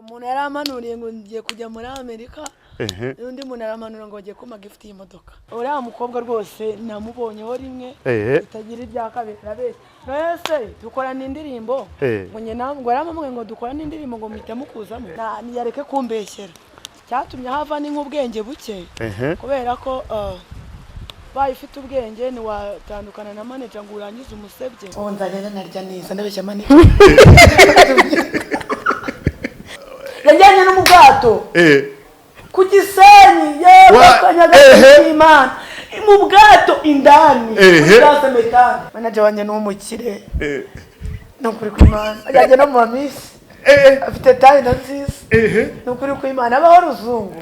Umuntu yarampanuriye ngo ngiye kujya muri Amerika, Ehe. n'undi muntu aramanura ngo bagiye kumpa gift y'imodoka. Uriya mukobwa rwose namubonyeho rimwe, itagira irya kabiri, arabeshya. None dukorana indirimbo, ngo njye nawe, ngo yaramubwiye ngo dukorane indirimbo, ngo muhite mukuzamo. Yareke kumbeshyera. Cyatumye hava ni nk'ubwenge buke, kubera ko baye ufite ubwenge ntiwatandukana na manager ngo urangize umusebye. Ubu nzagenda narya neza, ndabeshya manager yajyanye no mu bwato ku Gisenyi, yewe, Kanyagasani y'Imana, mu bwato indani, muri gaz méthane. Manager wanjye ni umukire, ni ukuri kw'Imana, ajyanye no mu mamisi, afite taille na nziza, ni ukuri kw'Imana, abaho ruzungu.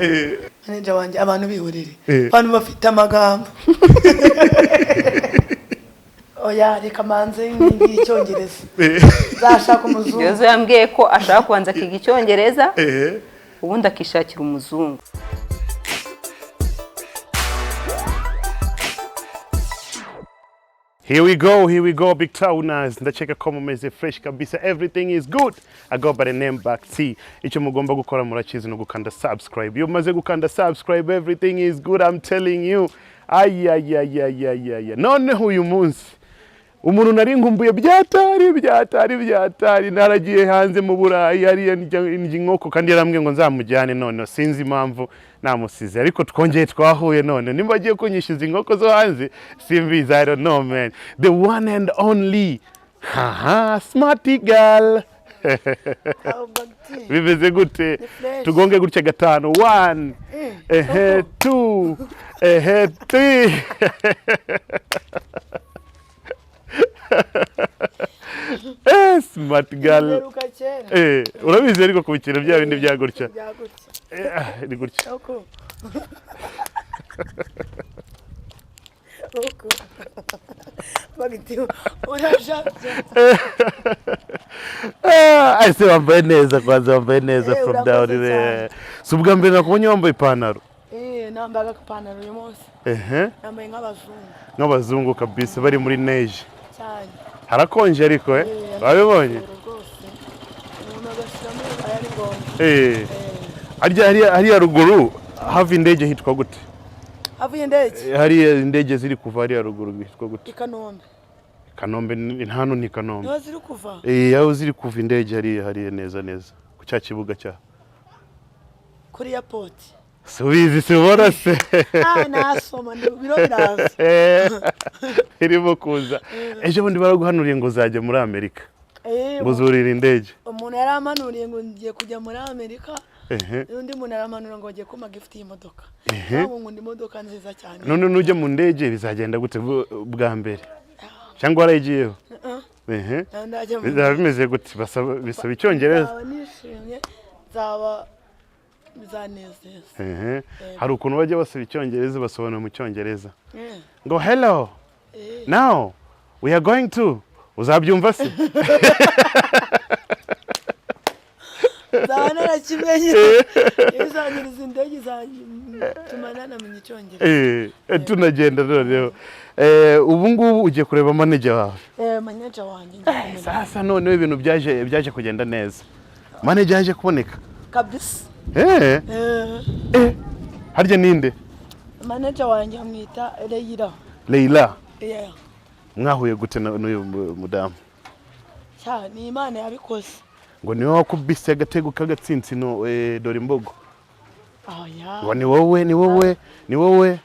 Manager wanjye, abantu bihurire, abantu bafite amagambo. Oya, reka manze nige icyongereza, nzashaka umuzungu. Yozo yambwiye ko ashaka kubanza akiga icyongereza, ubundi akishakira umuzungu. Here we go, here we go, big towners. Ndacheka ko mumeze fresh kabisa. Everything is good. I go by the name Back T. Icyo mugomba gukora murakizi, no gukanda subscribe. Iyo umaze gukanda subscribe, everything is good, I'm telling you. Ay ay ay ay ay ay. Noneho uyu munsi umuntu nari nkumbuye byatari byatari byatari, naragiye hanze mu Burayi hariya ndya inkoko, kandi yarambwiye ngo nzamujyane. None sinzi impamvu namusize, ariko twongeye twahuye. None nimba agiye kunyishyuza inkoko zo hanze simbizi, I don't know, man. The one and only, haha, smarty girl. Bimeze gute? Fresh. Tugonge gutya gatanu, one, ehe, two, ehe, three. Smart girl. Mperuka kera. Urabizi ariko kubikina bya bindi bya gutya. Bya gutya. Ah, ni gutya. Uku uku bagiti urashatse. Ah, ese wambaye neza kwanza, wambaye neza Eh, from urakoze down there. cyane. Si ubwa mbere nakubonye wambaye ipantaro. Nambaye agapantaro uyu munsi. Nambaye nk'abazungu. Nk'abazungu kabisa bari muri neige. Cyane. Harakonje ariko, eh? Wabibonye? Rwose umuntu agashyiramo aya ari ngombwa. Harya hariya ruguru hava indege hitwa gute? Havuye indege? Hariya indege ziri kuva hariya ruguru hitwa gute? I Kanombe. Kanombe hano ni Kanombe. Niho ziri kuva. Aho ziri kuva indege hariya neza neza ku cya kibuga cya Kuri airport. Subizi sibona se? Ah, nasoma biro biraza. Irimo kuza. Ejo bundi baraguhanuriye ngo uzajya muri Amerika, ngo uzurira indege. Umuntu yarampanuriye ngo ngiye kujya muri Amerika, n'undi muntu aramanura ngo bagiye kumpa gift y'imodoka. Ntabwo nkunda imodoka nziza cyane. None nujya mu ndege bizagenda gute bwa mbere, cyangwa warayigiyeho? Ntabwo ndajya mu Bizaba bimeze gute? Bisaba icyongereza. Nzaba nishimye, nzaba bizanezeza. Hari ukuntu bajya basaba icyongereza, basobanura mu cyongereza ngo "Hello, now we are going to", uzabyumva se? Nzaba narakimenye. Izanyiriza indege izatuma nanamenya icyongereza. Tunagenda noneho. Ubu ngubu ugiye kureba manager wawe? Manager wanjye ngiye kumenya. Sasa noneho ibintu byaje kugenda neza, manager yaje kuboneka. Kabisa. Harya ninde? Manager wanjye amwita Leila. Leila? Yeah. Mwahuye gute n'uyu mudamu? Cya ni Imana yabikoze. Ngo niwe wakubise agatego k'agatsinsino, dore imbogo. Oya. Ngo ni wowe, ni wowe, ni wowe,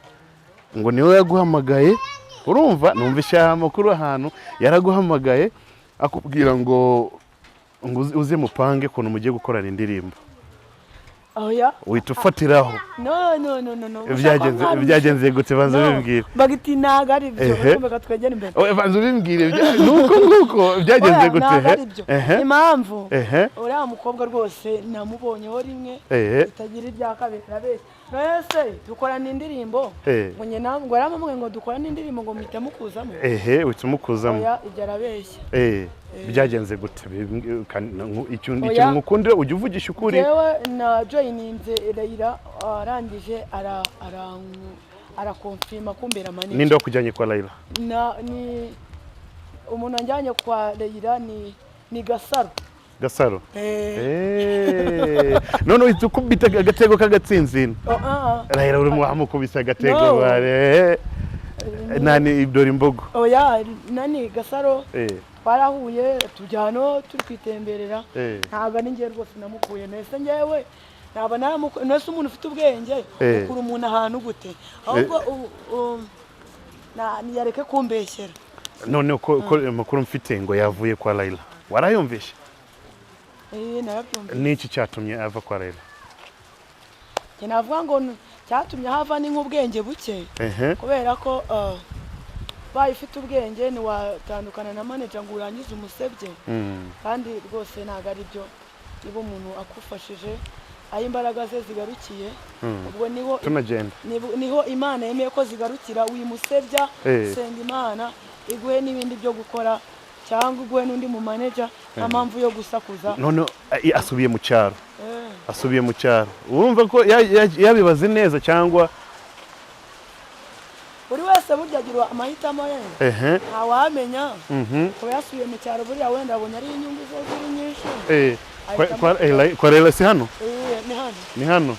ngo ni wowe yaguhamagaye. Urumva, numva amakuru ahantu yaraguhamagaye akubwira ngo uze mupange ukuntu mugiye gukorana indirimbo. Oya. Uhita ufatiraho. No, no, no, no, no. Byagenze gute? Banza ubimbwire. Bagiti ntago ari byo. Reka twegere imbere. Oya, banza ubimbwire. Nuko nguko byagenze Oya, gute? ntago ari byo. Impamvu, uriya mukobwa rwose namubonyeho rimwe, itagira irya kabiri, arabeshya. None dukorana indirimbo, ngo njye nawe, ngo yaramubwiye ngo dukorane indirimbo, ngo muhite mukuzamo. Ehe, uhita umukuzamo. Oya, ibyo arabeshya. Byagenze gute? Oya. Ikintu ngukundira, ujya uvugisha ukuri. Jewe na joyininze Leila, arangije arakonfirma kumbera manager. Ninde wakujyanye kwa Laila? Na ni umuntu wanjyanye kwa Leila ni Gasaro. Gasaro. Eh. None uhita ukubita agatego k'agatsinzino. Oh, ah. Rahera uri wamukubise agatego. No. Bare nani, dore imbogo. Oya, nani, Gasaro twarahuye, tujya hano turi kwitemberera. Ntabwo ari njye rwose namukuye. Nese njyewe naba naramukuye? Nese umuntu ufite ubwenge ukura umuntu ahantu gute? Ahubwo yareke kumbeshyera. None ko amakuru mfite ngo yavuye kwa Laila, warayumvishe? Eh, narabyumvise. Niki cyatumye ava kwa Laila? Njye navuga ngo cyatumye hava ni nk'ubwenge buke, kubera ko baye ufite ubwenge ntiwatandukana na manager ngo urangize umusebye. Kandi rwose ntabwo ari byo. Niba umuntu akufashije, aho imbaraga ze zigarukiye, ubwo niho Tunagenda. Niho Imana yemeye ko zigarukira. Wimusebya. Senga Imana iguhe n'ibindi byo gukora, cyangwa iguhe n'undi mu manager. Nta mpamvu yo gusakuza. None asubiye mu cyaro. Asubiye mu cyaro, urumva ko yabibaze neza cyangwa? Buri wese burya agira amahitamo ye. Ntawamenya. Kuba yasubiye mu cyaro, buriya wenda abonye ari inyungu ze ziri nyinshi. Kwa Laila si hano? Eh, ni hano. Ni hano.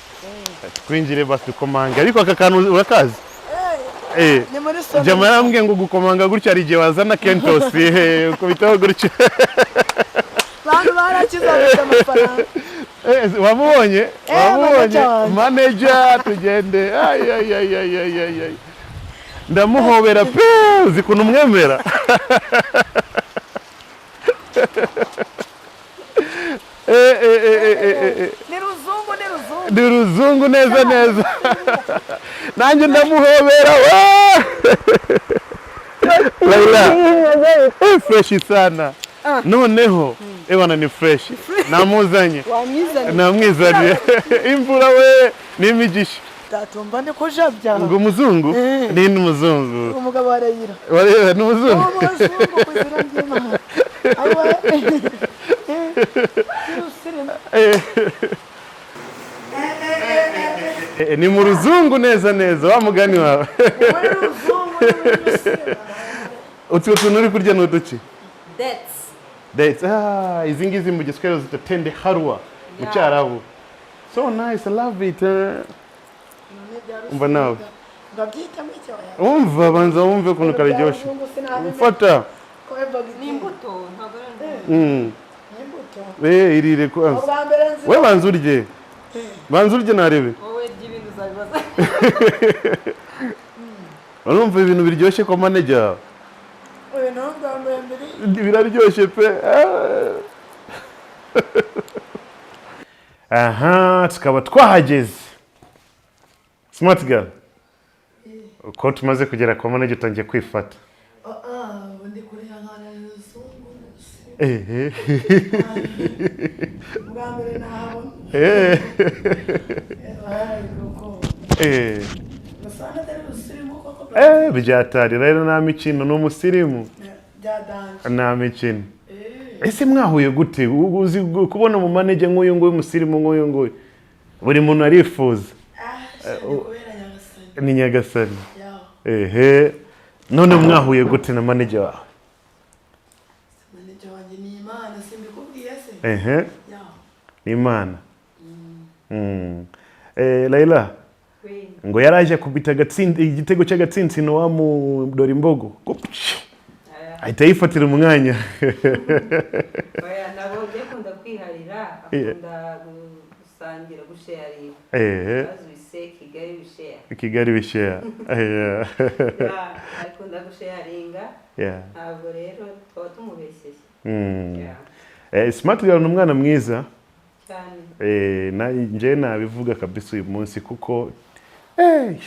Twinjire basi, dukomange. Ariko aka kantu urakazi? Ni muri soma. Jama yarambwiye ngo gukomanga gutya hari igihe wazana kentosi, ukubitaho gutya. Bantu barakize, bafite amafaranga. Wamubonye? Wamubonye? Manager wanjye. Manager, tugende. Ay, ay, ay, ay, ay, ay, ay. Ndamuhobera pe! Uzi ukuntu umwemera? Eh. Ni ruzungu, ni ruzungu. Ni ruzungu neza neza. Nanjye ndamuhobera we! Laila, fresh sana. Noneho ebana ni fresh, namuzanye. Wamwizaniye. Namwizaniye. Imvura we n'imigisha. Tatumva ndi kujabya. Ngo umuzungu? Ni n'umuzungu. Umugabo wa Reyira. Wareba ni umuzungu. Umuzungu ku izina ry'Imana. Ayiwe. Y'urusirimu. Ni mu ruzungu neza neza, wa mugani wawe. Muri ruzungu, ni muri rusirimu. Utwo tuntu uri kurya ni uduki? Dates. Dates. Ah, izi ngizi mu Giswahili zita tende harwa mu Cyarabu. So nice, I love it. Umva nawe. Ndabyitamo icyo? Umva, banza wumve ukuntu karyoshye. Fata. Ni imbuto, ntabwo ari Ni imbuto. Eh, irire ko. Ubwa mbere nzi. We banza urye. Banza urye narebe. Wowe ry'ibintu uzabibaza. Urumva ibintu biryoshye kwa manager. Uyu ni ubwa mbere mbere. Biraryoshye pe. Ah. Aha, tukaba twahageze. Smart girl. Uko tumaze kugera kwa manager utangiye kwifata. Ah, ubu ndi kureba nkana ruzungu. Ubwa mbere nahabona. Kuko usanga atari rusirimu koko. Byatari rero, nta mikino, ni umusirimu. Byadanje. Nta mikino. Ese mwahuye gute? Uzi kubona mu manager nk'uyu nguyu, umusirimu nk'uyu nguyu, buri muntu arifuza. Ah, ni kubera Nyagasani. Ni Nyagasani. Yaho. Ehe, none mwahuye gute na manager wawe? Manager wanjye ni Imana, simbikubwiye se? Ehe. Yaho. Ni Imana. Laila ngo yaraje kubita igitego cy'agatsinsino wa mu dore imbogo. Gupshi. Ahita yifatira umwanya. Oya, ntabwo akunda kwiharira, akunda gusangira, gusharinga. As we say, Kigali we share. Kigali we share. Yeah, akunda gusharinga. Ntabwo rero twaba tumubeshyeye. Yeah. Smart Girl ni umwana mwiza. Cyane. Na njye nabivuga kabisa uyu munsi, kuko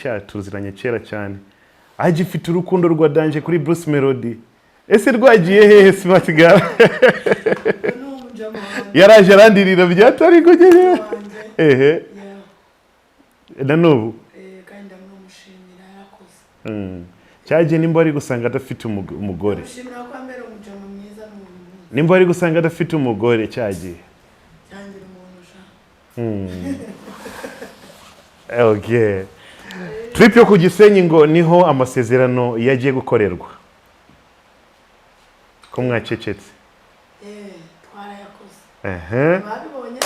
sha tuziranye kera cyane. Agifite urukundo rwa danger kuri Bruce Melody. Ese rwagiye hehe, Smart Girl? Ni umujama wanjye. Yaraje arandirira byatari kugera. Wanjye. Ehe. Yeah. Na n'ubu. Kandi ndamushimira, yarakoze. Cyagiye nimba ari gusanga adafite umugore. Ndamushimira ko ambera umujama mwiza n'umuntu mwiza. Nimba ari gusanga adafite umugore cyagiye. Cyangira umuntu sha. Okay. Trip yo ku Gisenyi ngo niho amasezerano yagiye gukorerwa. Ko mwacecetse? Twarayakoze. Ehe. Mwabibonye.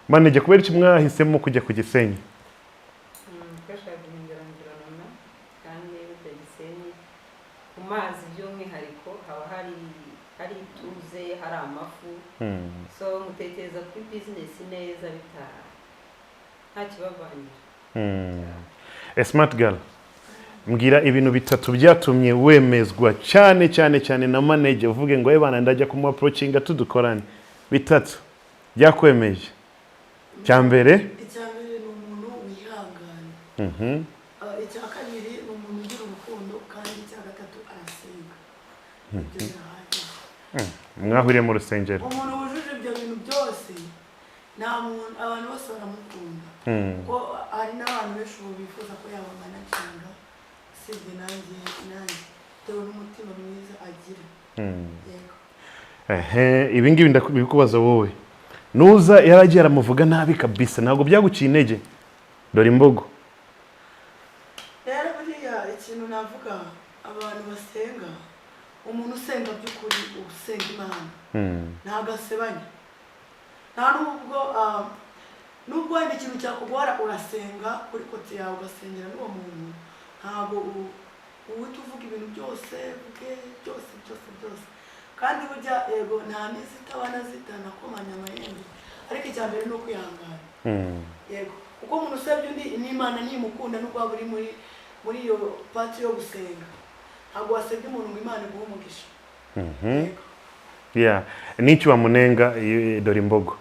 Manager, kubera iki mwahisemo kujya ku Gisenyi? Twashaka guhindura environment, kandi burya Gisenyi ku mazi by'umwihariko haba hari ituze, hari amafu. So mutekereza kuri business neza, bita nta kibavangira. A smart girl, mbwira ibintu bitatu byatumye wemezwa cyane cyane cyane na manager, uvuge ngo bana ndajya kumu approachinga tudukorane. Bitatu byakwemeje. Cya mbere? Icya mbere ni umuntu wihangana. Icya kabiri ni umuntu ugira urukundo, kandi icya gatatu arasenga. Ibyo birahagije. Mwahuriye mu rusengero? Umuntu wujuje ibyo bintu byose, nta muntu, abantu bose baramukunda, kuko hari n'abantu benshi ubu bifuza ko yabamanaginga, usibye nanjye, bitewe n'umutima mwiza agira. Yego. Ehe, ibi ngibi ndabikubaza wowe. Nuza yaragiye aramuvuga nabi kabisa, ntabwo byaguciye intege? Dore imbogo. Rero buriya ikintu navuga, abantu basenga, umuntu usenga by'ukuri, usenga Imana, ntabwo asebanya. Nta nubwo nubwo wenda ikintu cyakugora, urasenga kuri côté yawe, ugasengera n'uwo muntu. Ntabwo uhita uvuga ibintu byose bwe byose byose byose. Kandi burya yego nta n'izitabana zitanakomanya amahembe, ariko icya mbere ni ukwihangana. Yego, kuko umuntu usebye undi, n'Imana ntimukunda. Nubwo waba uri muri iyo part yo gusenga, ntabwo wasebye umuntu ngo Imana iguhe umugisha. Yego. Yeah, n'icyo wamunenga dore imbogo?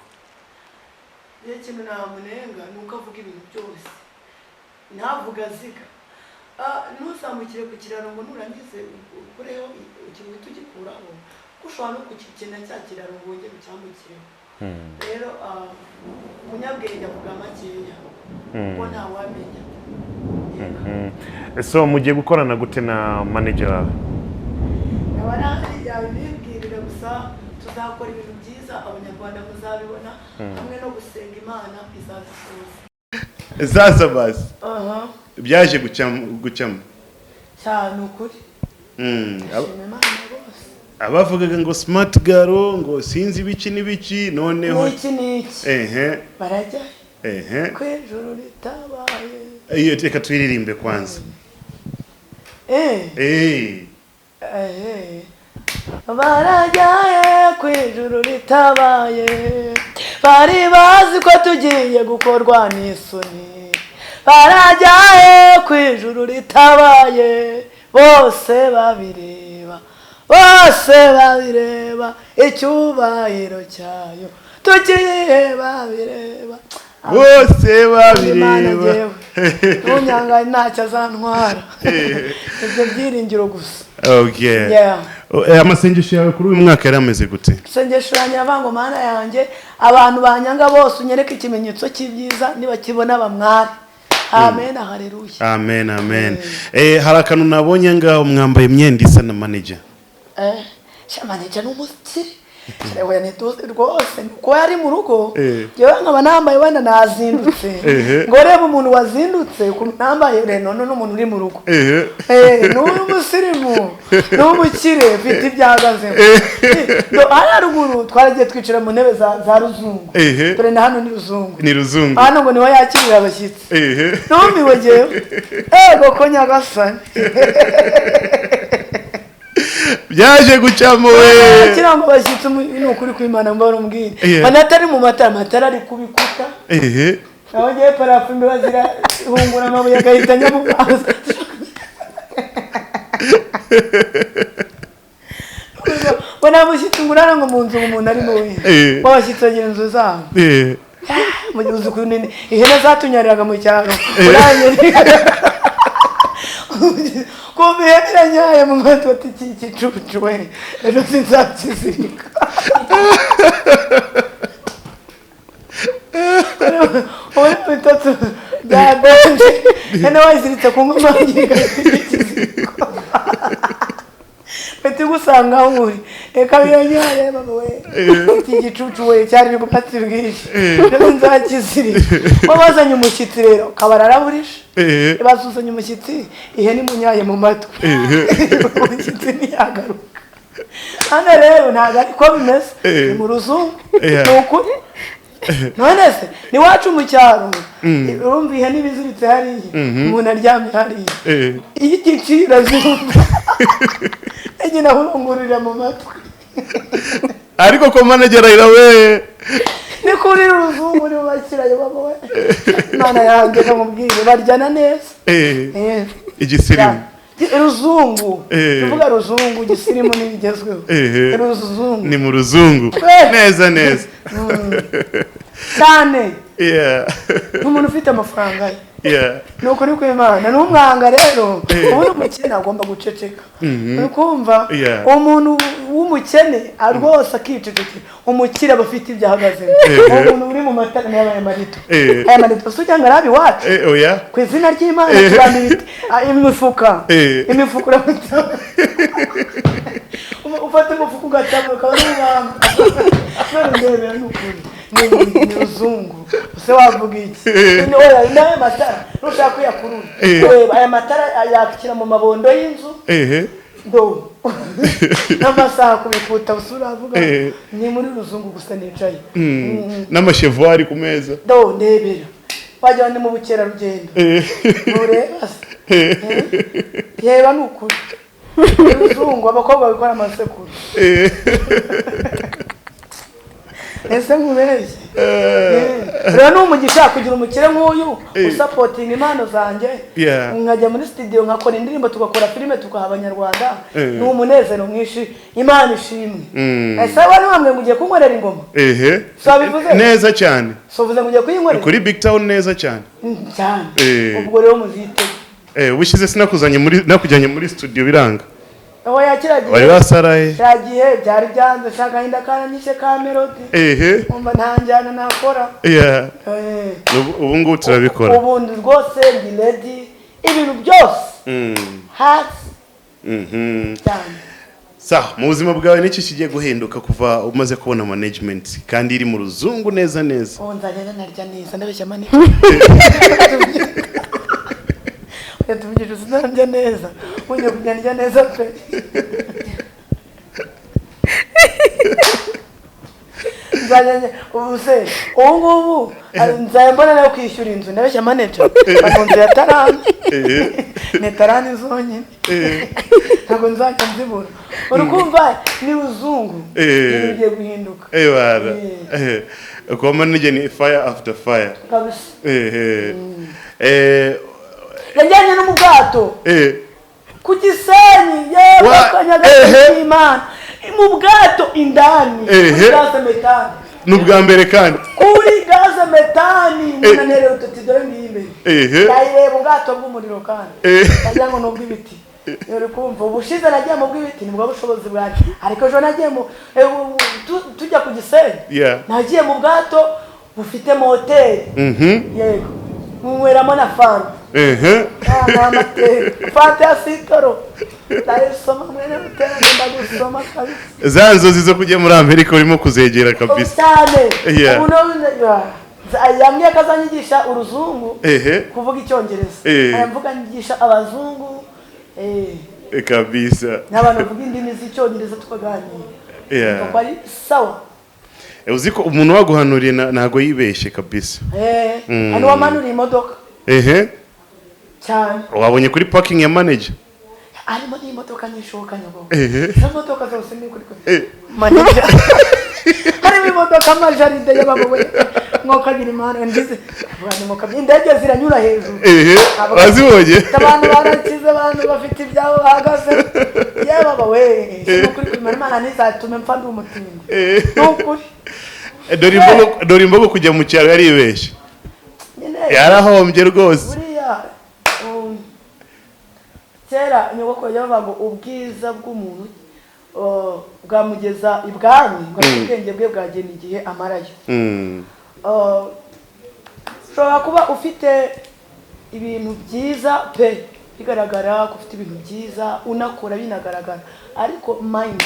Iyo ikintu namunenga ni uko avuga ibintu byose, ntavuga aziga. Ntuzamukire ku kiraro ngo nurangize ukureho ikintu uhita ugikuraho, kuko ushobora no kukikina cya kiraro ngo wongere ucyambukireho. Rero umunyabwenge avuga makeya, kuko ntawamenya. Yego. So mugiye gukorana gute na manager wawe? Aba yabibwirira gusa, tuzakora ibintu byiza, Abanyarwanda muzabibona, hamwe no gusenga Imana izadushoboza. Sasa basi Aha. byaje gucamo gucamo. Cyane, ukuri. Shima Imana rwose. Abavugaga ngo smart girl, ngo sinzi ibiki n'ibiki, noneho N'iki n'iki. Barajya ko ijuru ritabaye. Iyo reka tuyiririmbe kwanza. Eh, barajyaye ku ijuru ritabaye, bari bazi ko tugiye gukorwa n'isoni. Barajyaye ku ijuru ritabaye, bose babireba, bose babireba, icyubahiro cyayo tugiye babireba. Bose Imana babireba. Jyewe ntunyanga ntacyo azantwara, ibyo byiringiro gusa. Yeah. Oh, amasengesho yawe kuri uyu mwaka yari ameze gute? Isengesho yanjye aravuga ngo: "Mana yanjye, abantu banyanga bose unyereke ikimenyetso cy'ibyiza, nibakibona bamware." Amen, haleluya. Amen, amen. Hari akantu nabonye ngaho, mwambaye imyenda isa na manager. Sha, manager ni umukire. Oya, ntituzi rwose kuko yari mu rugo, njyewe nkaba nambaye wenda nazindutse. Ngo reba umuntu wazindutse ukuntu nambaye, rero none n'umuntu uri mu rugo. Ni umusirimu, ni umukire, mfite ibyo ahagazemo. Hariya haruguru twaragiye twicara mu ntebe za ruzungu. Dore na hano ni ruzungu. Ni ruzungu. Hano ngo niho yakirira abashyitsi. Numiwe jyewe, ego ko nyagasani. Byaje gucamo we. Kira ngo abashyitsi ni ukuri kw'Imana, mbona umbwire. Banatari mu matara, amatara ari ku bikuta. Naho ngewe plafond, imbeba zirahungura amabuye agahita ajya mu mazi. Ngo nta mushyitsi ngo urara ngo mu nzu, ngo umuntu arimo we. W'abashyitsi bagira inzu zabo. Mu gihe uzi ukuntu ihene zatunyariraga mu cyaro, uranyerera kumva ihene iranyaye mu matwi, ati iki gicucu we, ejo sinzakizirika. Ubu bitatu bya danger, ihene wayiziritse ku nkomane ikiziriko, mpita igusanga aho uri, reka biranyaye mama we, iki gicucu we cyari ubwatsi bwinshi, ejo nzakizirika. Wabazanye umushyitsi rero kabara araburisha. Basuzanye umushyitsi, ihene imunyaye mu matwi, umushyitsi ntiyagaruka. Hano rero ntabwo ariko bimeze, ni mu ruzungu, ni ukuri. None se niwacu mu cyaro, urumva ihene ibiziritse hariya, umuntu aryamye hariya, iyo igiciro zumva nyine ahurungurira mu matwi. Ariko ko manager Raila we. Ni kuri ruzungu nibo bakirayo baba we. Imana yanjye, kamubwire baryana neza. Igisirimu. Ruzungu. Tuvuga ruzungu, gisirimu n'ibigezweho. Ruzungu. Ni mu ruzungu. Neza neza. Cyane. N'umuntu ufite amafaranga ye. Ni ukuri kw'Imana, ni umwanga rero. Ubundi umukene agomba guceceka. Uri kumva? Umuntu w'umukene rwose akicecekera. Umukire aba afite ibyo ahagazemo. Umuntu uri mu matara niyo aya marito. Aya marito si ujya ngo arabe iwacu. Oya. Ku izina ry'Imana turamba ibiti. Imifuka. Imifuka uramutse. Ufata umufuka ugatama ukaba ari umwanga. None ndebera ni ukuri. Ni ruzungu. Ese wavuga iki? Oya, n'aya matara nushaka kuyakurura. Reba aya matara yakira mu mabondo y'inzu. Ndo. N'amasaha kubikuta usura avuga ni muri ruzungu gusa nicaye. N'amashevuari ku meza. Ndo ndebera. Wagira ni mu bukerarugendo. Ntureba se. Yeba ni ukuri. Ruzungu abakobwa bikora amasekuru. Ese nkubeshye. Rero ni umugisha kugira umukire nk'uyu usapotinga impano zanjye, nkajya muri studio nkakora indirimbo, tugakora filime, tugaha abanyarwanda. Ni umunezero mwinshi, Imana ishimwe. Ese wari wambwiye ngo ugiye kunkorera ingoma? So wabivuze? Neza cyane. So uvuze ngo ugiye kuyinkorera? Kuri Big Town neza cyane. Cyane. Ubwo rero muzitege. Ubushize sinakuzanye muri, nakujyanye muri studio biranga. Aho yakiragiye. Wari wasaraye. Cyagiye byari byanze, shaka agahinda karanyishe ka Melody. Umva nta njyana nakora. Ubu ngubu turabikora. Ubundi rwose ndi ready ibintu byose. Hasi. Cyane. Sawa, mu buzima bwawe n'iki kigiye guhinduka kuva umaze kubona management kandi iri mu ruzungu neza neza? Ubu nzagenda narya neza, ndabeshya management. Yatuvugije sinarya neza. Unye kujya ndya neza pe. Nzajya ubu se ubu ngubu nzajya mbona nayo kwishyura inzu, ndabeshya manager. Mu nzu ya tarani. Ni tarani zonyine. Ntabwo nzajya nzibura. Uri kumva ni ruzungu. Ibintu bigiye guhinduka. Bara. Kwa manager ni fire after fire. Kabisa. Yajyanye no mu bwato. Ku Gisenyi, yewe Kanyagasani Imana. Mu bwato indani, kuri gaze metani. N'ubwa mbere kandi. Kuri gaze metani, munanere ututi dore ngiyi imbere. Ndayireba ubwato bw'umuriro kandi. Ndagira ngo n'ubw'ibiti. Uri kumva ubushize nagiye mu bw'ibiti nibwo bushobozi bwanjye. Ariko ejo nagiye mu tujya ku Gisenyi. Nagiye mu bwato bufite moteri. Yego. Munyweramo na fanta. Fanta ya sitoro. Ndayisoma mwene mutera, ndagusoma kabisa. Za nzozi zo kujya muri Amerika urimo kuzegera kabisa. Cyane. Ubu yambwiye ko azanyigisha uruzungu. Kuvuga icyongereza. Ayamvuga nyigisha abazungu. Kabisa. N'abantu bavuga indimi z'icyongereza tukaganira. Kuko ari sawa. Uzi ko umuntu waguhanuriye ntago yibeshye kabisa. Hano wamanuriye imodoka. Cyane. Wabonye kuri parking ya manager? Arimo n'imodoka nyishoka nyagogo. Izo modoka zose ni kuri manager. Harimo imodoka amajaride y'ababoye. Mwokagira Imana ngize. Abantu mwokagira indege ziranyura hejuru. Wazibonye? Abantu barakize, abantu bafite ibyabo bahagaze. Yewe baba we, ni ukuri kw'Imana, Imana ntizatume mpfa ndi umutindi. Ni ukuri. Dore imbogo kujya mu cyaro yaribeshye. Yarahombye rwose. Buriya kera nyogokuru yavuga ngo ubwiza bw'umuntu bwamugeza ibwami, ngo ubwenge bwe bwagena igihe amarayo. Ushobora kuba ufite ibintu byiza pe, bigaragara ko ufite ibintu byiza, unakora binagaragara, ariko mind,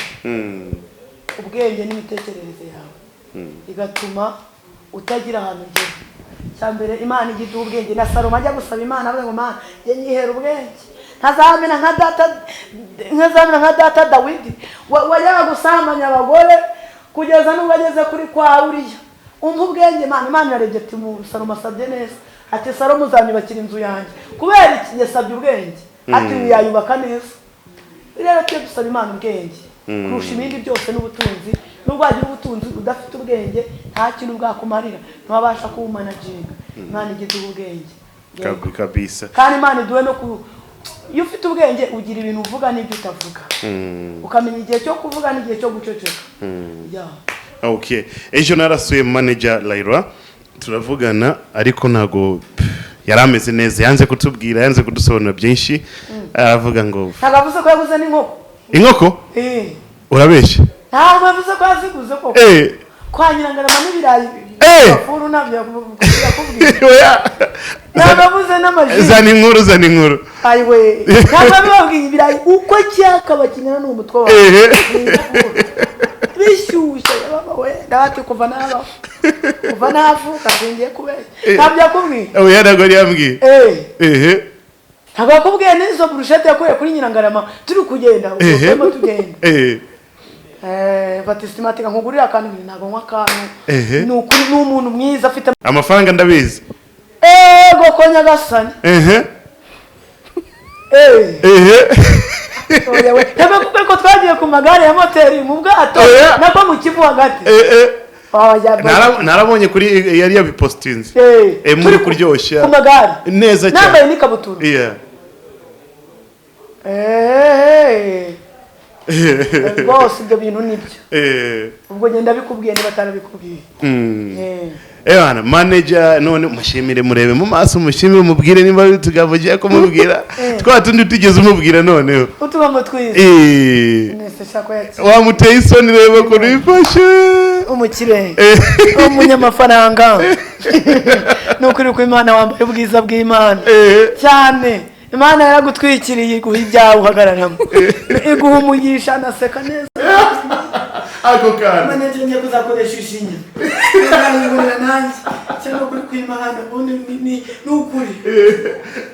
ubwenge n'imitekerereze yawe igatuma utagira ahantu ugera. Cyambere Imana ijya iduha ubwenge. Na Salomo ajya gusaba Imana avuga ngo Mana njye nyihera ubwenge, ntazamena nka data Nkazamera nka data Dawidi wajyaga gusambanya abagore kugeza n'ubwo ageze kuri kwa Uriya. Umpa ubwenge Imana. Imana irarebye ati Salomo asabye neza, ati Salomo uzanyubakira inzu yanjye. Kubera iki yasabye ubwenge? Ati yayubaka neza. Rero tujye dusaba Imana ubwenge kurusha ibindi byose n'ubutunzi. Nubwo wagira ubutunzi udafite ubwenge nta kintu bwakumarira, ntiwabasha kuwumanaginga. Imana igize ubwenge kabisa. Kandi Imana iduhe no ku iyo ufite ubwenge ugira ibintu uvuga n'ibyo utavuga, ukamenya igihe cyo kuvuga n'igihe cyo guceceka. Okay, ejo narasuye manager Laira turavugana, ariko ntago yari ameze neza, yanze kutubwira, yanze kudusobanura byinshi. Aravuga ngo ntabwo avuze ko yaguze n'inkoko. Inkoko? Urabeshya. Ntabwo yavuze ko yaziguze koko. Kwa Nyirangarama n'ibirayi bafuru ntabyo yakubwiye. Ntabwo avuze n'amaji. Zana inkuru, zana inkuru. Ayiwe, ntabwo abibabwiye ibirayi uko cyakaba kingana n'umutwe wawe. Bishyushye baba we, ndabati kuva nabaho. Kuva navuka singiye kubeshya. Ntabyo yakubwiye. Oya, ntabwo yari yambwiye. Ntabwo yakubwiye n'izo burushete yakuye kuri Nyirangarama turi kugenda, turimo tugenda. Batisimatika nkugurira akantu, ntabwo nywa akantu. Ni ukuri ni umuntu mwiza afite amafaranga ndabizi. Ego ko Nyagasani. Ntabwo ko twagiye ku magare ya moteri mu bwato nako mu Kivu hagati. Narabonye kuri yari yabipostinze. Muri kuryoshya ku magare neza cyane. Nambaye n'ikabutura. Rwose ibyo bintu nibyo. Ubwo ngenda bikubwiye niba atarabikubwiye. Ewana manager none mushimire, murebe mu maso, mushimire, umubwire niba tugavugiye ko mubwira twa tundi tugeze umubwira noneho utubamo twiza. Nese shako yaki wamuteye isoni reba ko nifashe umukire umunyamafaranga. Nukuri ko Imana wambaye ubwiza bw'Imana cyane. Imana yaragutwikiriye iguha ibyawe uhagararamo, iguha umugisha anaseka neza. Ako kana manager ngiye kuzakoresha ishinya nzayibonera nanjye cyangwa kuri kw'Imana ubundi ni ukuri.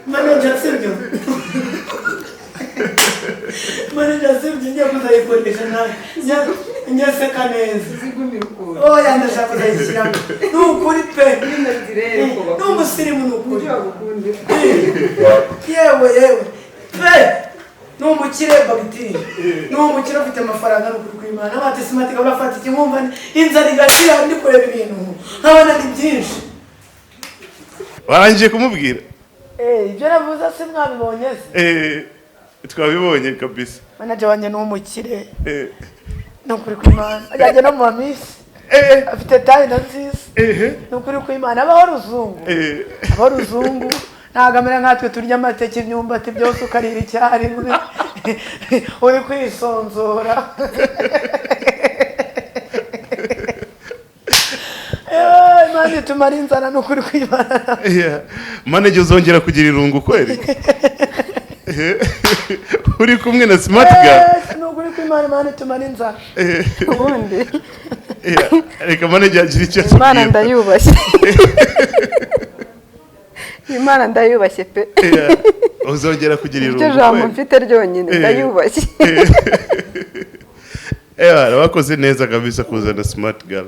Manager sibyo, manager sibyo, ngiye kuzayikoresha nanjye nyaseka neza. Oya ndashaka kuzayishyiramo ni ukuri pe, ni umusirimu ni ukuri. Yewe yewe pe, ni umukire bagitiri, ni umukire ufite amafaranga ni ukuri kw'Imana. Abatisimatika urafata ikimwumva inzara igashira ndi kureba ibintu nkabona ni byinshi. Warangije kumubwira? Ibyo navuze se mwabibonye se? Twabibonye kabisa. Manager wanjye ni umukire ni ukuri kw'Imana, ajya no mu bamisi, afite tayi na nziza, ni ukuri kw'Imana. Abaho ruzungu, abaho ruzungu ntabwo amera nkatwe turya amateke imyumbati byose ukarira icyarimwe uri kwisonzora. Imana itumara inzara ni ukuri kw'Imana. Manager uzongera kugira irungu kweri uri kumwe na Smart Girl? Ni ukuri kw'Imana, Imana itumara inzara. Ubundi reka manager agire icyo atubwira. Imana ndayubashye. Imana ndayubashye pe. Uzongera kugira irungu. Iryo jambo mfite ryonyine ndayubashye. Bakoze neza kabisa kuzana Smart Girl.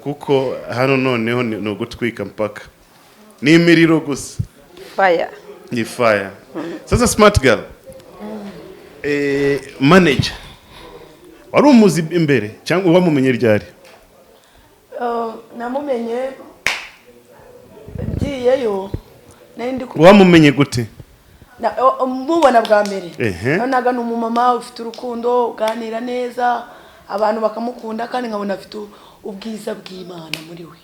Kuko hano noneho ni ugutwika mpaka. Ni imiriro gusa. Fire. Ni fire. Sasa Smart Girl. Manager. Wari umuzi imbere cyangwa wamumenye ryari? Namumenye ngiyeyo. Wamumenye gute? Mubona bwa mbere. Nabonaga ni umumama ufite urukundo, uganira neza, abantu bakamukunda, kandi nkabona afite ubwiza bw'Imana muri we.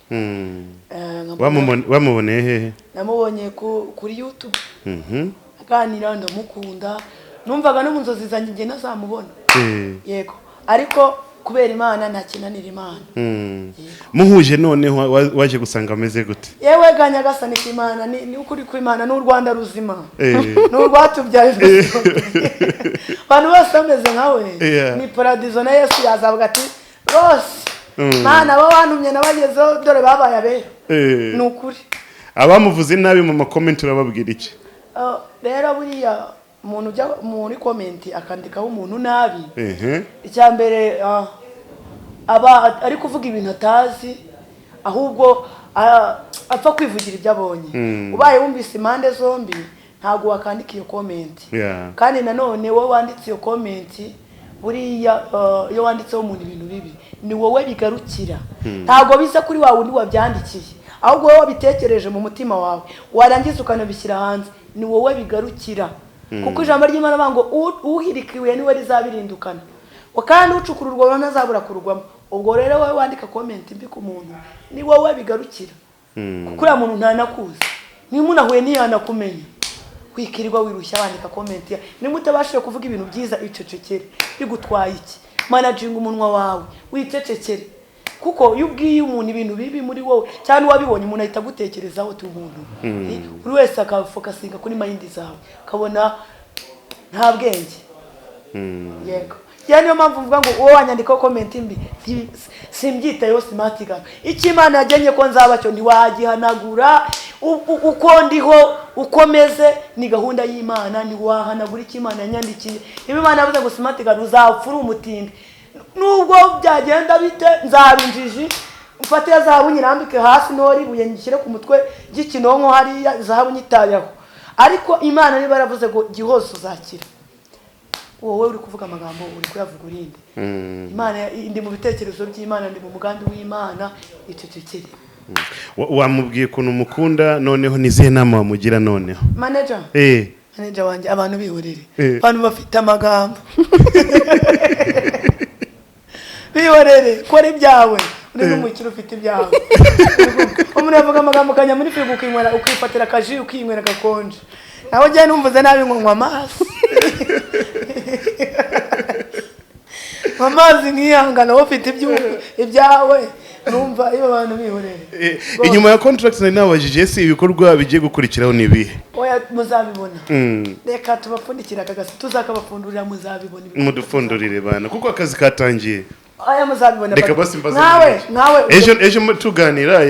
Wamuboneye hehe? Namubonye kuri YouTube. Aganira ndamukunda. Numvaga no mu nzozi zanjye ngiye nazamubona. Yego. Ariko kubera Imana ntakinanira Imana. Muhuje noneho waje gusanga ameze gute? Yewe ga Nyagasani Imana ni ukuri kw'Imana n'u Rwanda ruzima. N'u Rwatubyaye. Abantu bose bameze nkawe. Ni paradizo na Yesu yazavuga ati rose Mana abo bantumye nabagezeho dore babaye abera. Ni ukuri. Abamuvuze nabi mu makomenti urababwira iki? Rero buriya Umuntu ujya muri comment akandikaho umuntu nabi, icya mbere aba ari kuvuga ibintu atazi, ahubwo apfa kwivugira ibyo abonye. Ubaye wumvise impande zombi, ntabwo wakandika iyo comment. Kandi nanone wowe wanditse iyo comment, buriya iyo wanditseho umuntu ibintu bibi, ni wowe bigarukira, ntabwo biza kuri wa wundi wabyandikiye. Ahubwo wowe wabitekereje mu mutima wawe, warangiza ukanabishyira hanze, ni wowe bigarukira, kuko ijambo ry'Imana bavuga ngo uhirika ibuye niwe rizabirindukana, ngo kandi ucukura urwobo ntazabura kurugwamo. Ubwo rero wowe wandika comment mbi ku muntu, ni wowe bigarukira, kuko uriya muntu ntanakuzi, niba munahuye ntiyanakumenya. Wikirirwa wirushya wandika comment. Niba utabashije kuvuga ibintu byiza, icecekere. Bigutwaye iki? Managinga umunwa wawe, wicecekere, kuko iyo ubwiye umuntu ibintu bibi muri wowe cyangwa wabibonye, umuntu ahita agutekerezaho uti umuntu. Buri wese akafocusinga kuri mind zawe, akabona nta bwenge. Yego, ya niyo mpamvu mvuga ngo uwo wanyandikaho comment mbi, simbyitayeho. Simatigana icyo Imana yagennye ko nzaba cyo, ntiwagihanagura. Uko ndiho, uko meze, ni gahunda y'Imana. Ntiwahanagura icyo Imana yanyandikiye. Niba Imana yavuze ngo simatigana uzapfa uri umutindi, nubwo byagenda bite, nzaba injiji, mfate ya zahabu nyirambike hasi, ntori ibuye nyishyire ku mutwe ry'ikinonko hariya, zahabu nyitayeho. Ariko Imana niba yaravuze ngo Gihozo uzakira, wowe uri kuvuga amagambo uri kuyavuga urinde. Imana, ndi mu bitekerezo by'Imana, ndi mu mugambi w'Imana, icecekere. Wamubwiye ukuntu umukunda, noneho nizihe nama wamugira noneho? Manager? Eh. Manager wanjye, abantu bihorere. Eh. Abantu bafite amagambo, bihorere. Kora ibyawe, uri n'umukire, ufite ibyawe. Umuntu yavuga amagambo, ukajya muri firigo ukinywera, ukifatira akaji, ukinywera gakonje. Nawe ujya numvuze nabi ngo nywa amazi, nywa amazi nkihangana. Wowe ufite ibyawe, numva iyo abantu bihorere. Inyuma ya contract nari nabajije, ese ibikorwa bigiye gukurikiraho ni ibihe? Oya, muzabibona. Reka tubapfundikire aka gasi, tuzakabapfundurira, muzabibona. Mudupfundurire bana, kuko akazi katangiye. Aya, muzabibona. Reka basi mbaze nkawe manager. Nkawe. Ejo tuganira,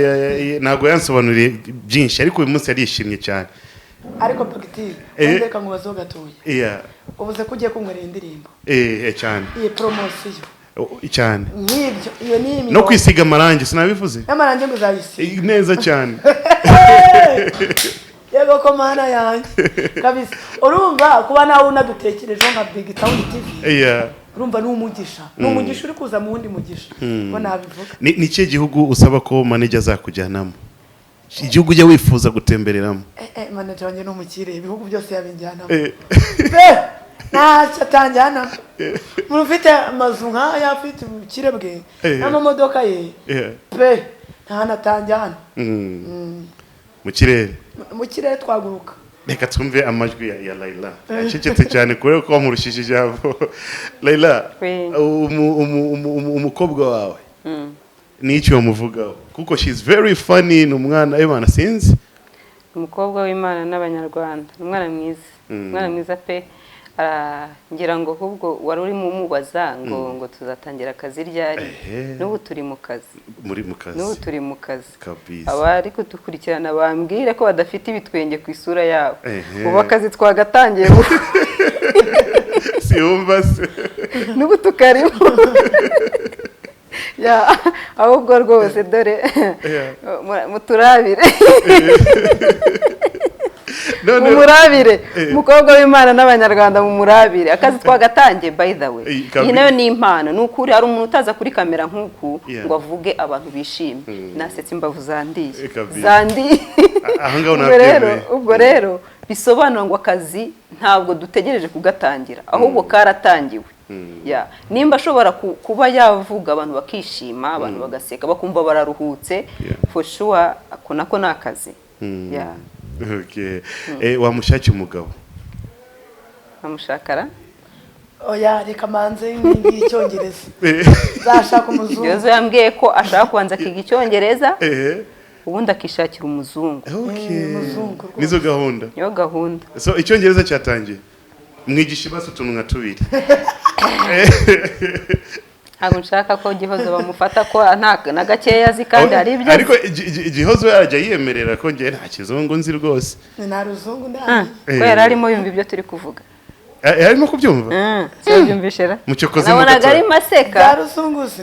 ntabwo yansobanuriye byinshi, ariko uyu munsi yarishimye cyane. Ariko bagiteri, reka nkubazeho gatoya. Ubuze ko ugiye kunkorera indirimbo. Cyane. Iyi promotion. Cyane. Nk'ibyo, iyo ni No imirongo. kwisiga amarangi sinabivuze. N'amarangi ngo uzayisiga? Neza cyane. Yego ko Mana yanjye kabisa, urumva kuba nawe unadutekerejeho nka Big Town TV, urumva ni umugisha, ni umugisha uri kuza mu wundi mugisha, ko nabivuga. Ni ikihe gihugu usaba ko manager azakujyanamo, igihugu ujya wifuza gutembereramo? Manager wanjye ni umukire, ibihugu byose yabinjyanamo. Eh. Pe, ntacyo atanjyanamo. Umuntu ufite amazu nk'aya, afite ubukire bwe n'amamodoka ye, pe, nta hantu atanjyana. Mu kirere. Mu kirere twaguruka. Reka twumve amajwi ya Laila. Acecetse cyane kubera ko wamurushije ijambo. Laila, Oui. umukobwa wawe ni icyo wamuvugaho? Kuko she's very funny, ni umwana Imana, sinzi. Umukobwa w'Imana n'Abanyarwanda, ni umwana mwiza, umwana mwiza pe. Ngira ngo ahubwo wari urimo umubaza ngo tuzatangira akazi ryari? Ehe. N'ubu turi mu kazi. Muri mu kazi. N'ubu turi mu kazi. Kabisa. Abari kudukurikirana bambwire ko badafite ibitwenge ku isura yabo. Ehe. Ubu akazi twagatangiye. Siwumva se? N'ubu tukarimo. Ya, ahubwo rwose dore muturabire. None Mumurabire, umukobwa w'Imana n'Abanyarwanda, mumurabire. Akazi twagatangiye, by the way. Kabisa. Iyi nayo ni impano, ni ukuri. Hari umuntu utaza kuri kamera nk'uku ngo avuge abantu bishime. Nasetse imbavu zandiye. Kabisa. Zandiye. Aha ngaho Ubwo rero, nabyemeye. ubwo rero bisobanura ngo akazi ntabwo dutegereje kugatangira, ahubwo karatangiwe. Ya, nimba ashobora kuba yavuga abantu bakishima, abantu bagaseka, bakumva bararuhutse, for sure ako nako ni akazi. Ya. Okay. Wamushakira umugabo? Amushakara. Oya, reka manze nk'icyongereza, nzashaka umuzungu. Yozo yambwiye ko ashaka kubanza akiga icyongereza, ubundi akishakira umuzungu. Okay. Umuzungu rwose. Nizo gahunda. Niyo gahunda. So icyongereza cyatangiye, mwigisha ibibazo utuntu nka tubiri. Ntabwo nshaka ko Gihozo bamufata ko nta na gakeya azi, kandi hari ibyo azi. Ariko Gihozo yarajya yiyemerera ko njye nta kizungu nzi rwose. Ni nta ruzungu Ah, ndani. ko yari arimo yumva ibyo turi kuvuga. Arimo kubyumva. Sibyumvishe ra? Mucyokoze Nabonaga mugatora. arimo aseka. Byarusunguse.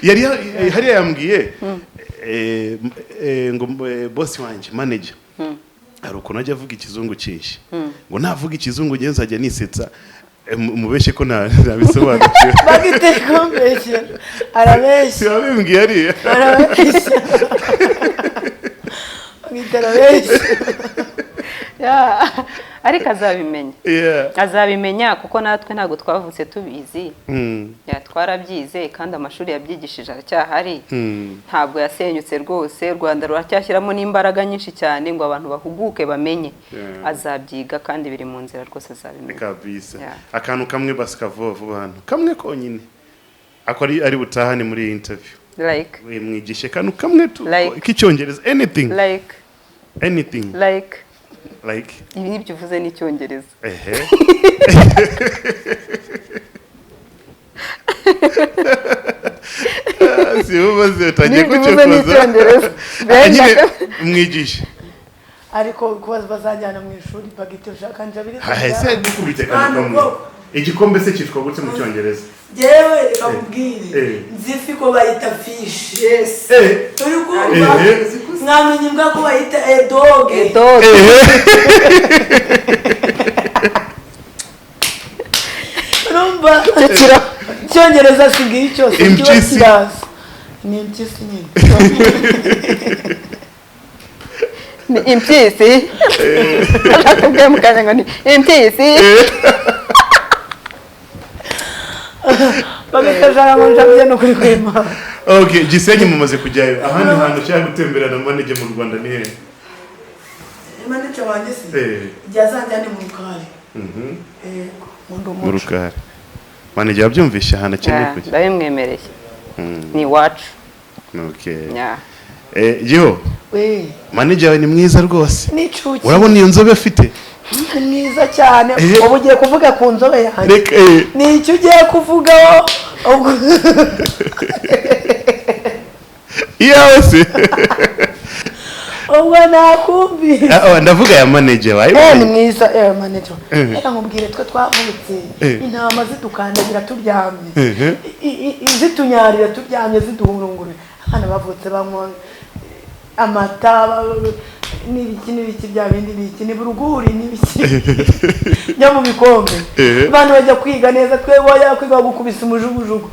Yari hariya yambwiye ngo boss wanjye, manager, hari ukuntu ajya avuga ikizungu cyinshi, ngo navuga ikizungu ngewe nzajya nisetsa, mubeshye ko ntabisobanukiwe. Bagite kumbeshyera, arabeshya. Sibabimbwiye hariya. Arabeshya, bagite arabeshya. Yeah. Ariko azabimenya. Azabimenya kuko natwe ntabwo twavutse tubizi. Yeah, twarabyize kandi amashuri yabyigishije aracyahari. Ntabwo yasenyutse rwose. U Rwanda ruracyashyiramo n'imbaraga nyinshi cyane ngo abantu bahuguke, bamenye. Azabyiga kandi biri mu nzira rwose, azabimenya. Kabisa. Yeah. Akantu kamwe basika vuba vuba hano, kamwe konyine ako ari butahane muri iyi interview. Like? Mwigishe akantu kamwe tu Like? k'icyongereza, anything. Like? Anything. Like? Like? Ibi nibyo uvuze n'icyongereza. Ehe. Si umaze utangiye Nibyo uvuze kucyokoza. n'icyongereza. Nyine mwigishe. Ariko kuba bazajyana mu ishuri, bagite ushaka njabiri. Hahese dukubite akantu kamwe. Igikombe se cyitwa gute mu cyongereza? Jewe reka nkubwire. Nzi ifi ko bayita fish. Turi kumva? Mwamenya imbwa ko bayita a dog. Dog. Urumva icyongereza si ngiyi cyose kiba. Impyisi. Kiraza ni impyisi nyine. Ni impyisi. Nakubwiye mu kanya ngo ni impyisi. Bagakajara ngo njabye no kuri kwema. Okay, Gisenyi mumaze kujyayo, ahandi hantu ushaka gutembera na manager mu Rwanda ni hehe? Manager wanjye se? Eh. Igihe azanjyane mu Rukari. Yego, nkunda Mu umuco. Rukari. Manager, wabyumvishe ahantu akeneye Yeah, kujya? ndabimwemereye, ni iwacu. Okay. Yeah. Giho, We. manager wawe ni mwiza rwose. N'icuki. Urabona iyo nzobe afite? Ni mwiza cyane. Ubu ugiye kuvuga ku nzobe yanjye? Reka. Ni icyo ugiye kuvugaho ubwo? Iyawe se? Ubwo nakumvise. Ah, oh, ndavuga ya manager wawe. Ni mwiza, manager. Reka nkubwire, twe twavutse intama zidukandagira turyamye, zitunyarira turyamye, ziduhurungura. Abana bavutse banywa amata n'ibiki n'ibiki, bya bindi n'iki, ni buruguri n'ibiki byo mu bikombe. Abantu bajya kwiga neza, twe wajya kwiga bagukubisa umujugujugu.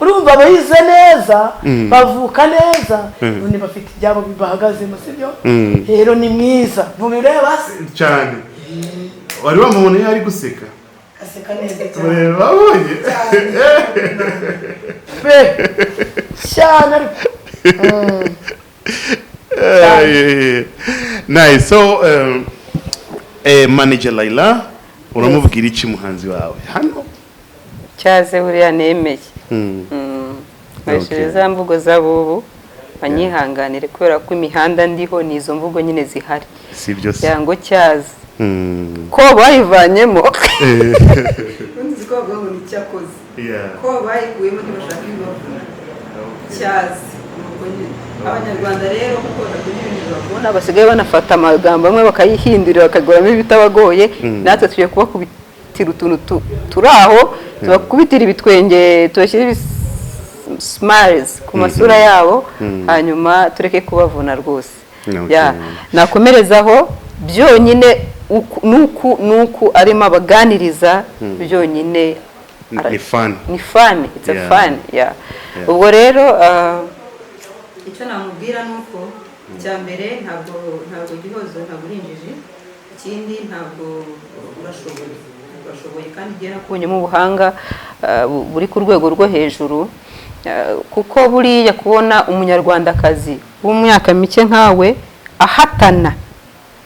Urumva bize neza, bavuka neza, none bafite ibyabo bibahagazemo, sibyo? Rero ni mwiza, ntubireba se? Cyane. Wari wamubona iyo ari guseka? Aseka neza cyane. Wabonye? Pe, cyane ariko. Nice. So manager Laila, uramubwira iki muhanzi wawe hano? Cyaze buriya nemeye. Nkoresheje za mvugo z'abubu, banyihanganire kubera ko imihanda ndiho ni izo mvugo nyine zihari. Si byo se? Cyangwa cyaze ko bayivanyemo. Undi ko bavuga ngo ni cyakoze, ko bayikuyemo ntibashaka ibibavuna. Cyaze nuko nyine abanyarwanda rero, kuko badakunda ibintu bibavuna, basigaye banafata amagambo amwe bakayihindurira, bakaguramo ibitabagoye. Natwe tugiye kubakubitira utuntu turi aho, tubakubitira ibitwenge, tubashyire smiles ku masura yabo, hanyuma tureke kubavuna rwose. Ya, nakomerezaho byonyine nuku nuku arimo abaganiriza byonyine. Ni fun. Ni fun, it's a fun, yeah. Ubwo rero icyo namubwira ni uko icya mbere ntabwo Gihozo, ntabwo uri injiji. Ikindi, ntabwo urashoboye kandi igihe nakubonyemo ubuhanga buri ku rwego rwo hejuru, kuko buriya kubona umunyarwandakazi w'umyaka mike nkawe ahatana,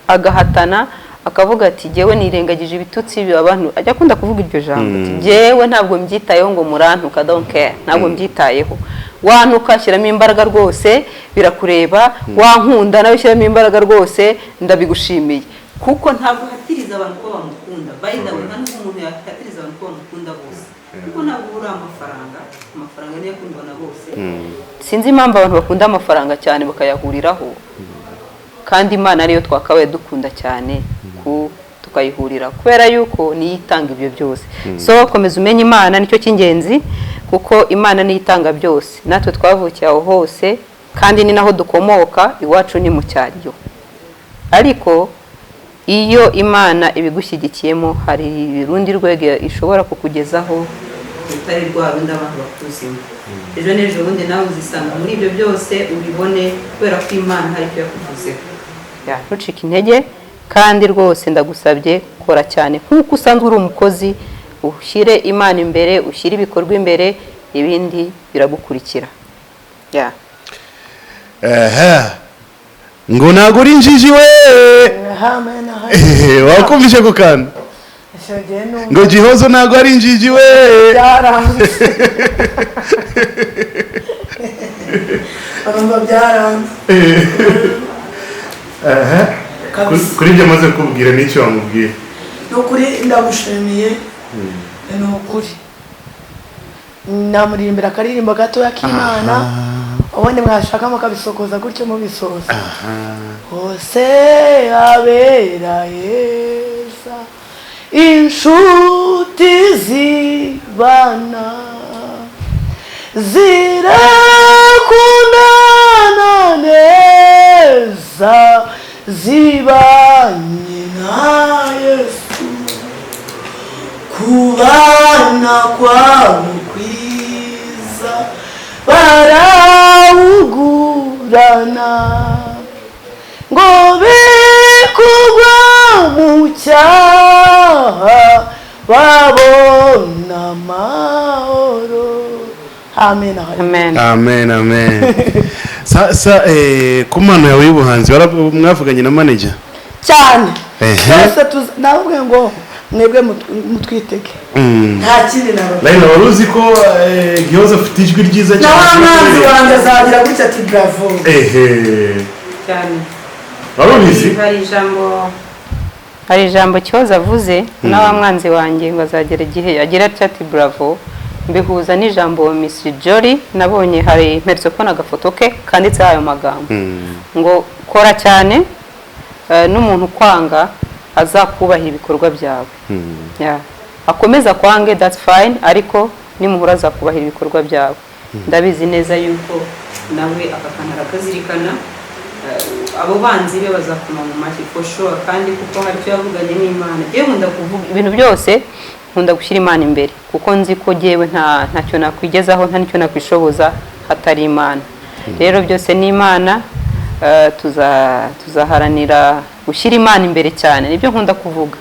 agahatana akavuga ati: "Jyewe nirengagije ibitutsi abantu," ajya akunda kuvuga iryo jambo ati: "Jyewe ntabwo mbyitayeho ngo murantuka, don't care, ntabwo mbyitayeho. Wantuka shyiramo imbaraga rwose, birakureba. Wankunda nawe shyiramo imbaraga rwose, ndabigushimiye," kuko ntabwo ahatiriza abantu ko bamukunda. By the way, nta nubwo umuntu yahatiriza abantu ko bamukunda bose, kuko ntabwo ubura amafaranga. Amafaranga niyo akundwa na bose. Sinzi impamvu abantu bakunda amafaranga cyane bakayahuriraho, kandi Imana ariyo twakabaye dukunda cyane ku Tukayihurira kubera yuko niyo itanga ibyo byose. So komeza umenye Imana, nicyo cy'ingenzi, kuko Imana niyo itanga byose. Natwe twavukiye aho hose, kandi ni naho dukomoka, iwacu ni mu cyaryo. Ariko iyo Imana ibigushyigikiyemo, hari urundi rwego ishobora kukugezaho rutari rwa rundi abantu bakuzimo. Ejo n'ejo bundi nawe uzisanga muri ibyo byose, ubibone kubera ko Imana hari icyo yakuvuzeho. Ntucike intege, kandi rwose ndagusabye, kora cyane nk'uko usanzwe uri umukozi, ushyire Imana imbere, ushyire ibikorwa imbere, ibindi biragukurikira. Ehe, ngo ntabwo uri injiji we. Amen. Wakumvishe ako kantu? Icyo numva Ngo Gihozo ntabwo ari injiji we. Byaranze, urumva byaranze. Ehe. Kabisa. Kuri ibyo amaze kubwira, n'icyo wamubwira? Ni ukuri ndamushimiye, ni ukuri namuririmbira akaririmbo gatoya k'Imana, ubundi mwashaka mukabisokoza gutyo mubisoza. Hose habera heza inshuti zibana, zirakundana neza, zibanye na Yesu. Kubana kwabo kwiza, barawugurana ngo be kugwa mu cyaha, babona amahoro. Amen. Amen. Amen, amen. Sasa ku mpano yawe y'ubuhanzi, mwavuganye na manager? Cyane. Ehe. Twese navuga ngo mwebwe mutwitege, nta kindi nababwira. Laila, wari uzi ko Gihozo afite ijwi ryiza Na wa mwanzi wanjye azagira gutya ati: "Bravo." Ehe. Cyane. Wari ubizi? Hari ijambo Kihozo avuze, na wa mwanzi wanjye ngo azagera igihe agira atya ati: "Bravo." Mbihuza n'ijambo Miss Jolly nabonye, hari mperutse kubona agafoto ke kanditseho ayo magambo ngo kora cyane, n'umuntu ukwanga azakubahira ibikorwa byawe. Yeah. Akomeza kwange, that's fine, ariko nimuhura azakubahira ibikorwa byawe. Ndabizi neza yuko nawe aka kantu arakazirikana. Abo banzi be bazakoma mu mashyi for sure, kandi kuko hari icyo yavuganye n'Imana. Yewe, nkunda kuvuga ibintu byose, nkunda gushyira Imana imbere, kuko nzi ko jyewe ntacyo nakwigezaho, nta n'icyo nakwishoboza hatari Imana. Rero byose ni Imana. Tuzaharanira gushyira Imana imbere cyane, nibyo nkunda kuvuga.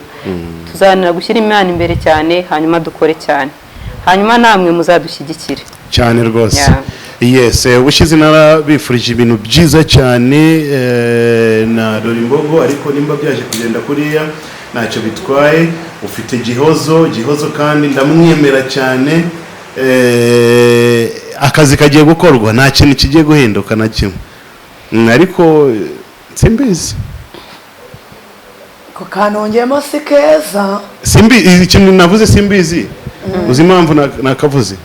Tuzaharanira gushyira Imana imbere cyane, hanyuma dukore cyane, hanyuma namwe muzadushyigikire. Cyane rwose. Yeah. Yes, ubushize narabifurije ibintu byiza cyane na Dore Imbogo, ariko nimba byaje kugenda kuriya ntacyo bitwaye. Ufite Gihozo, Gihozo kandi ndamwemera cyane. Akazi kagiye gukorwa, nta kintu kigiye guhinduka na kimwe. Ariko simbizi. Ko kanongeyemo si keza. Simbizi ikintu navuze, simbizi. Uzi impamvu nakavuze?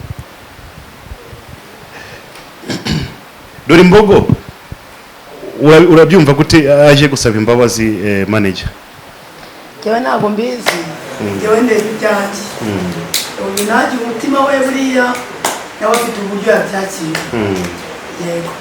Dore Imbogo, urabyumva gute aje gusaba imbabazi manager? Njyewe ntabwo mbizi, njyewe ndeba ibyanjye. Uyu nanjye umutima we buriya nawe afite uburyo yabyakira. Yego.